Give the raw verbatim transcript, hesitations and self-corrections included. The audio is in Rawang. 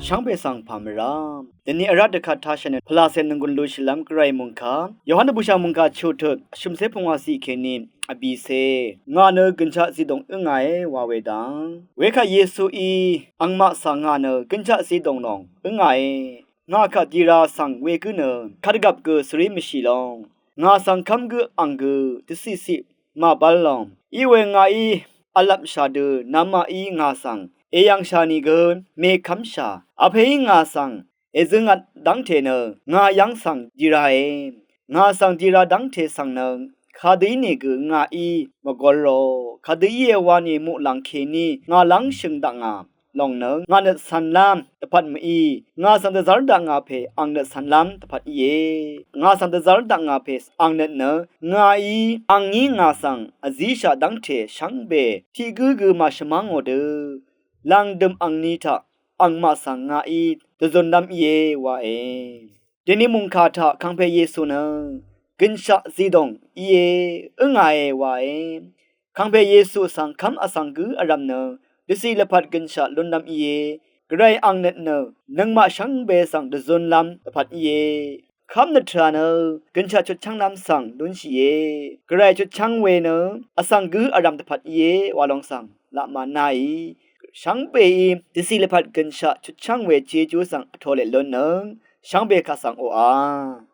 shvngbe svng pà mvrá. Dvni vrá dvkvt tashà nø pvlacè nònggùn lushìlv́m gvray mòngkà, Yohan dvbùshà mòngkà chutut vshø̀mcé pungwàciq kèní vbìcé, ngà nø gønshaq zidòng ǿngàe wa we dang. Wekvt Yesuí, angmaq svng ngà nø gønshaq zidòng lòng ǿngàe. Ngà kaq dira svng wegǿ nø, kadvgvp gø svrí mvshì lòng. Ngà svng kv́m gǿ ang gø, dvciqciq màbv́l lòng. Iwe ngàí vlvpshà dø, namaqí ngà svng èyv̀ngshà nìgø, mèkv́mshà. Vpèí ngà svng èzø̄ngvt dv́ngte nø, ngà yv́ng svng dirae. Ngà svng dira dv́ngte svng nø, kadø ínìgø ngàí mvgorò, kadø íe wani muqlàng kèní ngà lv́ngshø̀ng dakngà lòng nø, ngà nøt cv̄nlv́m dvpvt mví, ngà svng dvzv́r dakngà pè ang nøt cv̄nlv́m dvpvt íe. Ngà svng dvzv́r dakngà pè ang nøt nø, ngàí, angí ngà svng vzíshaq dv́ngte shvngbe tiq gǿ gø màshvmv́ngò dø, lv̀ngdø̀m angni taq angmaq svng ngàí dvzunlv́m íe wae. Dèni mùngkà taq kangpe Yesu nø gønshaq zidòng íe, ǿngàe wae. Kangpe Yesu svng kv́m vsvng gǿ vrv̀m nø, dvciq lvpat gønshaq lúnlv́m íe. Gvray ang nøt nø, nøngmaq shvngbe svng dvzunlv́m dvpvt íe. Kv́m nøt tvrà nø, gønshaq chutchv́nglv́m svng lúnshìe. Gvray chutchv́ng we nø, vsvng gǿ vrv̀m dvpvt íe, walong svng laq mànáì. Shvngbeí, dvciq lvpat gønshaq chutchv́ng we jejú svng vtolet lúnnøng, shvngbe kaq svng oqà.